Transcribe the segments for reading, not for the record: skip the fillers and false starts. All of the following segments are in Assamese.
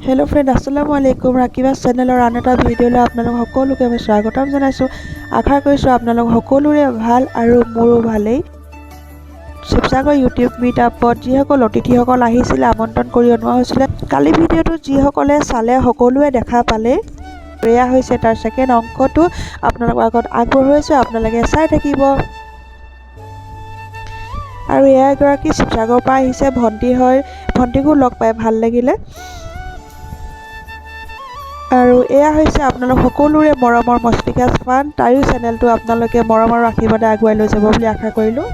হেল্ল' ফ্ৰেণ্ড, আসসালামু আলাইকুম। ৰাকিবা চেনেলৰ আন এটা ভিডিঅ'লৈ আপোনালোক সকলোকে মই স্বাগতম জনাইছোঁ। আশা কৰিছোঁ আপোনালোক সকলোৰে ভাল আৰু মোৰো ভালেই। শিৱসাগৰ ইউটিউব মিট আপত যিসকল অতিথিসকল আহিছিলে, আমন্ত্ৰণ কৰি অনোৱা হৈছিলে, কালি ভিডিঅ'টো যিসকলে চালে সকলোৱে দেখা পালে। এয়া হৈছে তাৰ ছেকেণ্ড অংশটো, আপোনালোকৰ আগত আগবঢ়াইছোঁ, আপোনালোকে চাই থাকিব। আৰু এয়া এগৰাকী শিৱসাগৰৰ পৰা আহিছে, ভণ্টি হয়। ভণ্টিকো লগ পাই ভাল লাগিলে। আৰু এয়া হৈছে আপোনালোক সকলোৰে মৰমৰ মস্তিকাজ ফান। তাইও চেনেলটো আপোনালোকে মৰম আৰু আশীৰ্বাদে আগুৱাই লৈ যাব বুলি আশা কৰিলোঁ।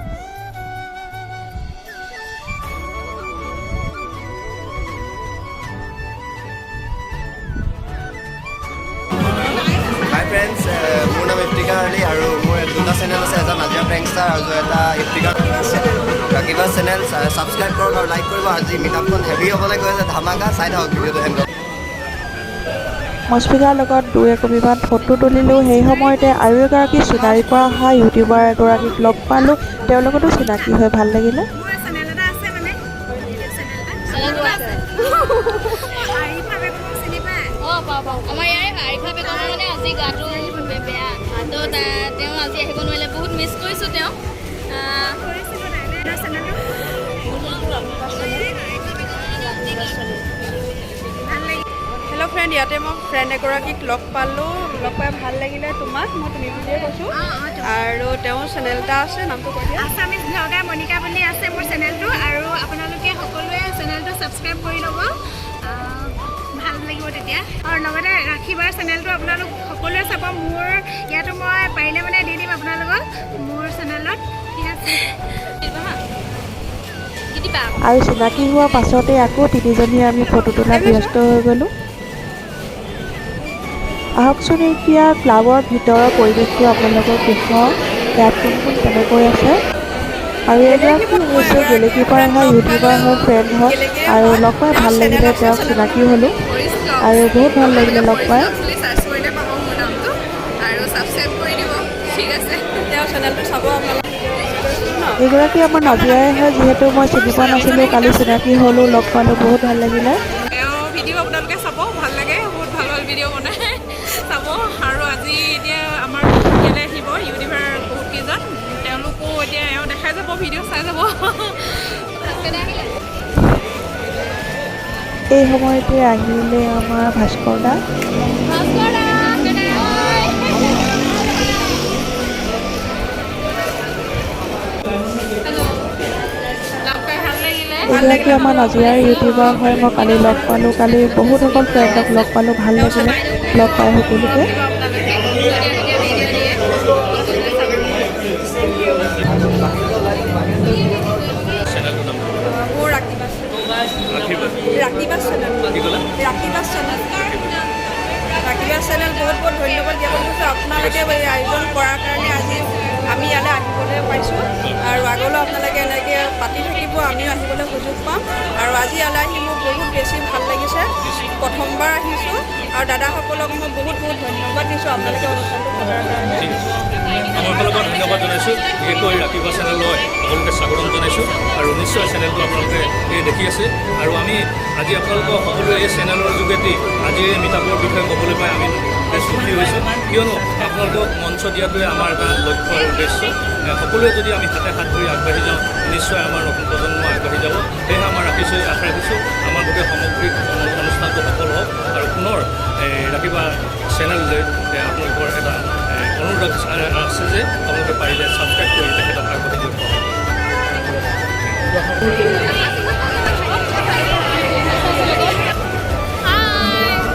হাই ফ্ৰেণ্ডছ, মোৰ নাম ইফতিকাৰ আলী আৰু মোৰ দুটা চেনেল আছে, এটা নাজিৰা প্ৰেংষ্টাৰ আৰু এটা ইফতিকাৰ ৰাকিবা চেনেল। ছাবস্ক্ৰাইব কৰক আৰু লাইক কৰিব। আজি মিটআপখন হেভি হ'বলৈ গৈ আছে, ধামাকা। চাই থাকক ভিডিঅ'টো এণ্ড। মস্ফিকাৰ লগত দুই একবিমান ফটো তুলিলোঁ। সেই সময়তে আৰু এগৰাকী সোণাৰীৰ পৰা অহা ইউটিউবাৰ এগৰাকীক লগ পালোঁ। তেওঁৰ লগতো চিনাকি হৈ ভাল লাগিলে। মোৰ চেনেল এটা আছে, মানে ইউটিউব চেনেল এটা। চেনেলটো আছে। আৰিফা বেগমক চিনি পায়? অঁ, পাওঁ পাওঁ। আমাৰ ইয়াৰে হয় আৰিফা বেগমৰ। মানে আজি গাটো বেয়া তো, তেওঁ আজি আহিব নোৱাৰিলে। বহুত মিছ কৰিছোঁ তেওঁক। কৰিছিলোঁ তাইলে চেনেলটো ভাল লাগিল। হেল্ল' ফ্ৰেণ্ড, ইয়াতে মই ফ্ৰেণ্ড এগৰাকীক লগ পালোঁ। লগ পাই ভাল লাগিলে। তোমাক মই তুমি বুলিয়ে কৈছোঁ। আৰু তেওঁৰ চেনেল এটা আছে, নামটো কৈ দিয়া। আছামিজ ব্লগাৰ মণিকা বুলি আছে মোৰ চেনেলটো আৰু আপোনালোকে সকলোৱে চেনেলটো ছাবস্ক্ৰাইব কৰি ল'ব, ভাল লাগিব তেতিয়া। আৰু লগতে ৰাখিবাৰ চেনেলটো আপোনালোক সকলোৱে চাব। মোৰ ইয়াতো মই পাৰিলে মানে দি দিম আপোনালোকক মোৰ চেনেলত। ঠিক আছে। কি দিবা? আৰু চিনাকি হোৱাৰ পাছতে আকৌ তিনিজনীয়ে আমি ফটো তোলাত ব্যস্ত হৈ গ'লোঁ। আহকচোন, এতিয়া ক্লাবৰ ভিতৰৰ পৰিৱেশটো আপোনালোকক দেখুৱাওঁ, ইয়াত কোন কোন কেনেকৈ আছে। আৰু এগৰাকী হৈছে গেলেকীৰ পৰা অহা ইউটিউবাৰ হয়, ফ্ৰেণ্ড হয় আৰু লগ পাই ভাল লাগিলে। তেওঁক চিনাকি হ'লোঁ আৰু বহুত ভাল লাগিলে লগ পাই। চাৰ্চ কৰিলে পাব মোৰ নামটো আৰু ছাবস্ক্ৰাইব কৰি দিব। ঠিক আছে, তেওঁৰ চেনেলটো চাব আপোনালোকে ন। এইগৰাকী আমাৰ নাজিৰাই হয়। যিহেতু মই চিনি পোৱা নাছিলোঁ, কালি চিনাকি হ'লোঁ, লগ পালোঁ, বহুত ভাল লাগিলে। তেওঁ ভিডিঅ' আপোনালোকে চাব, ভাল লাগে। বহুত ভাল ভাল ভিডিঅ' বনায়, চাব। আৰু আজি এতিয়া আমাৰ ইয়ালৈ আহিব ইউটিউবাৰ বহুত কেইজন, তেওঁলোকো এতিয়া এওঁ দেখাই যাব, ভিডিঅ' চাই যাব। আহিলে। এই সময়তে আহিলে আমাৰ ভাস্কৰ দা। ভাস্কৰ দা। হেল্ল'। লগ পাই ভাল লাগিলে। এইগৰাকী আমাৰ নাজিৰাৰ ইউটিউবাৰ হয়, মই কালি লগ পালোঁ। কালি বহুতসকল ফ্ৰেণ্ডক লগ পালোঁ, ভাল লাগিলে লগ পাই সকলোকে। আপোনালোকে ধুনীয়া ধুনীয়া ভিডিঅ' দিয়ে, সকলোৱে চাব। চেনেলটোৰ নাম? মোৰ ৰাকিবা। ৰাখিবা। ৰাকিবা চেনেল। কি ক'লা? ৰাকিবা চেনেল, ৰাকিবা চেনেল। বহুত বহুত ধন্যবাদ জ্ঞাপন কৰিছোঁ আপোনালোকে এই আয়োজন কৰাৰ কাৰণে। আজি আমি ইয়ালৈ আহিবলৈ পাইছোঁ আৰু আগলৈও আপোনালোকে এনেকৈ পাতি থাকিব, আমিও আহিবলৈ সুযোগ পাম। আৰু আজি ইয়ালৈ আহি মোৰ বহুত বেছি ভাল লাগিছে। প্ৰথমবাৰ আহিছোঁ আৰু দাদাসকলক মই বহুত বহুত ধন্যবাদ দিছোঁ আপোনালোকে অনুষ্ঠানটো পতাৰ কাৰণে। ঠিক আছে, আমাৰ ফালৰ পৰা ধন্যবাদ জনাইছোঁ। বিশেষকৈ ৰাকিবা চেনেললৈ সকলোকে স্বাগতম জনাইছোঁ আৰু নিশ্চয় চেনেলটো আপোনালোকে এই দেখি আছে। আৰু আমি আজি আপোনালোকৰ সকলোৱে এই চেনেলৰ যোগেদি আজি এই মিটআপৰ বিষয়ে ক'বলৈ পাই আমি বেছ সুখী হৈছোঁ, কিয়নো আপোনালোকক মঞ্চ দিয়াটোৱে আমাৰ এটা লক্ষ্য আৰু উদ্দেশ্য। সকলোৱে যদি আমি হাতে হাত ধৰি আগবাঢ়ি যাওঁ, নিশ্চয় আমাৰ নতুন প্ৰজন্ম আগবাঢ়ি যাব। সেয়েহে আমাৰ ৰাখিছোঁ, আশা ৰাখিছোঁ আমাৰ গোটেই সামগ্ৰিক অনুষ্ঠানটো সফল হওক। আৰু পুনৰ এই ৰাকিবা চেনেললৈ আপোনালোকৰ এটা অনুৰোধ আছে যে আপোনালোকে পাৰিলে ছাবস্ক্ৰাইব কৰি তেখেতক আগবাঢ়ি দিয়ক।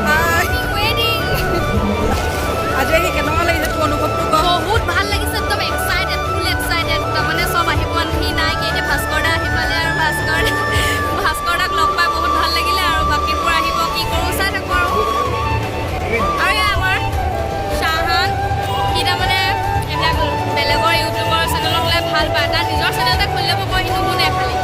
হাই। ৱেডিং। আজি আহি কেনেকুৱা লাগিছে, তোৰ অনুভৱটো ক। বহুত ভাল লাগিছে, একদম এক্সাইটেড, ফুল এক্সাইটেড। তাৰমানে চব আহি পোৱাহি নাই কি, এতিয়া ভাস্কৰ দা আহি পালে আৰু ভাস্কৰ দাক লগ পাই বহুত ভাল লাগিলে। আৰু বাকীবোৰ আহিব, কি কৰোঁ চাই থাকোঁ। আৰু আৰু এয়া আমাৰ শ্বাহান, সি তাৰমানে এইবিলাক বেলেগৰ ইউটিউবৰ চেনেলত হ'লে ভাল পায়। তাৰ নিজৰ চেনেল এটা খুলি ল'ব কয়, সি নুশুনে খালি।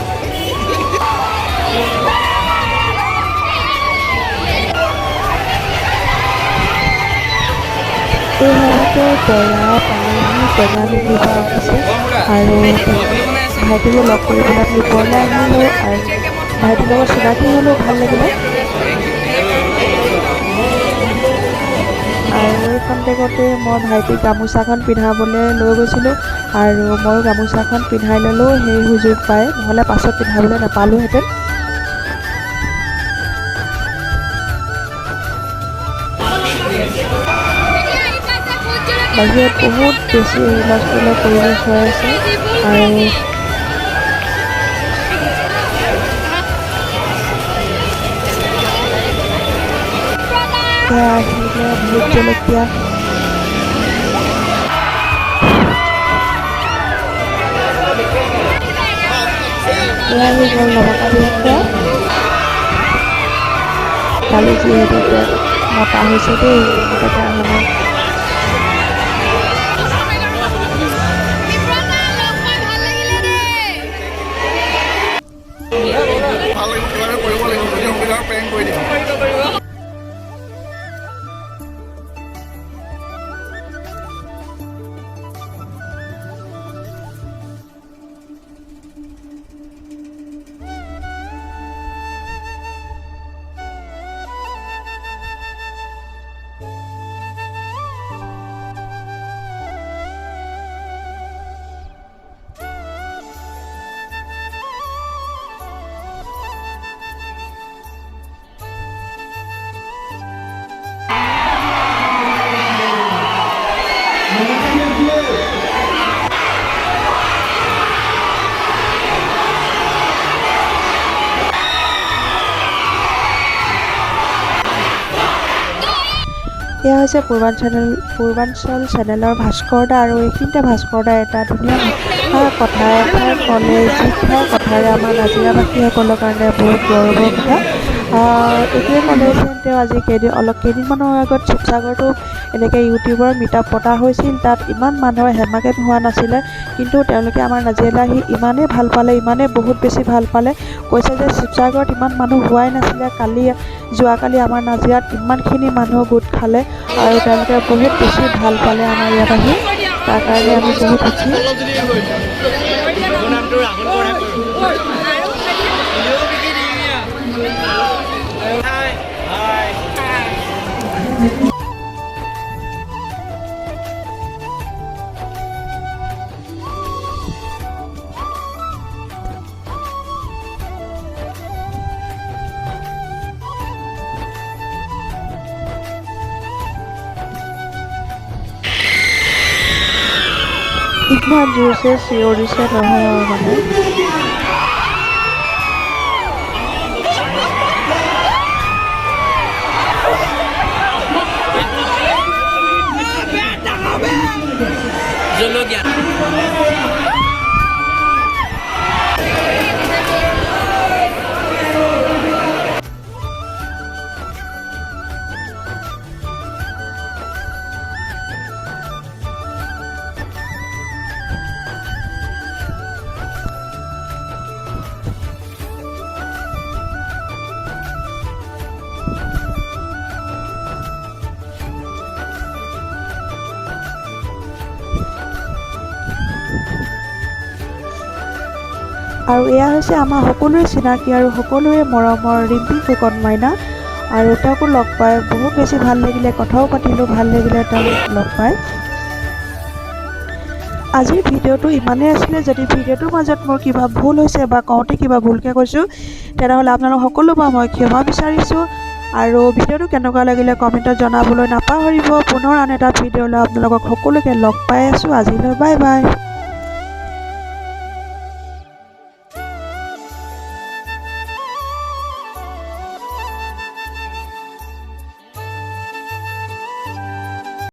এই সময়তে দৰা পালেহি, কইনা পিন্ধিব আহিছে আৰু ভাইটিকো লগ কৰিবলৈ আমি ওপৰলৈ আহিলোঁ আৰু ভাইটিৰ লগত চিনাকি হ'লোঁ, ভাল লাগিলে। খন্তেকতে মই ভাইটিক গামোচাখন পিন্ধাবলৈ লৈ গৈছিলোঁ আৰু ময়ো গামোচাখন পিন্ধাই ল'লোঁ সেই সুযোগ পাই, নহ'লে পাছত পিন্ধাবলৈ নাপালোহেঁতেন। বাহিৰত বহুত বেছি হুলস্থুলৰ পৰিৱেশ হৈ আছে আৰু আহিলে ভোট জলকীয়া। এয়া আহি গ'ল নমকা বিয়া খোৱা। কালি যিহেতু মতা হৈছে দেই, সেইটো কাৰণে এয়া হৈছে পূৰ্বাঞ্চল চেনেলৰ ভাস্কৰ দা। আৰু এইখিনিতে ভাস্কৰ দা এটা ধুনীয়া কথা এষাৰ ক'লে, যিষাৰ কথাৰে আমাৰ নাজিৰাবাসীসকলৰ কাৰণে বহুত গৌৰৱৰ কথা। এইটোৱে ক'লে যেন তেওঁ আজি অলপ কেইদিনমানৰ আগত শিৱসাগৰতো এনেকৈ ইউটিউবৰ মিট আপ পতা হৈছিল, তাত ইমান মানুহৰ হেমাগেম হোৱা নাছিলে, কিন্তু তেওঁলোকে আমাৰ নাজিৰালৈ আহি ইমানেই ভাল পালে, ইমানেই বহুত বেছি ভাল পালে, কৈছে যে শিৱসাগৰত ইমান মানুহ হোৱাই নাছিলে, যোৱাকালি আমাৰ নাজিৰাত ইমানখিনি মানুহ গোট খালে আৰু তেওঁলোকে বহুত বেছি ভাল পালে আমাৰ ইয়াত আহি, তাৰ কাৰণে আমি বহুত সুখী। ইমান জোৰছে চিঞৰিছে নহয় আৰু মানে। আৰু এয়া হৈছে আমাৰ সকলোৰে চিনাকি আৰু সকলোৰে মৰমৰ ৰিম্পী ফুকন মাইনা, আৰু তেওঁকো লগ পাই বহুত বেছি ভাল লাগিলে, কথাও পাতিলোঁ, ভাল লাগিলে তেওঁক লগ পাই। আজিৰ ভিডিঅ'টো ইমানেই আছিলে। যদি ভিডিঅ'টোৰ মাজত মোৰ কিবা ভুল হৈছে বা কওঁতে কিবা ভুলকৈ কৈছোঁ, তেনেহ'লে আপোনালোক সকলোৰ পৰা মই ক্ষমা বিচাৰিছোঁ। আৰু ভিডিঅ'টো কেনেকুৱা লাগিলে কমেণ্টত জনাবলৈ নাপাহৰিব। পুনৰ আন এটা ভিডিঅ'লৈ আপোনালোকক সকলোকে লগ পাই আছোঁ। আজিলৈ বাই বাই।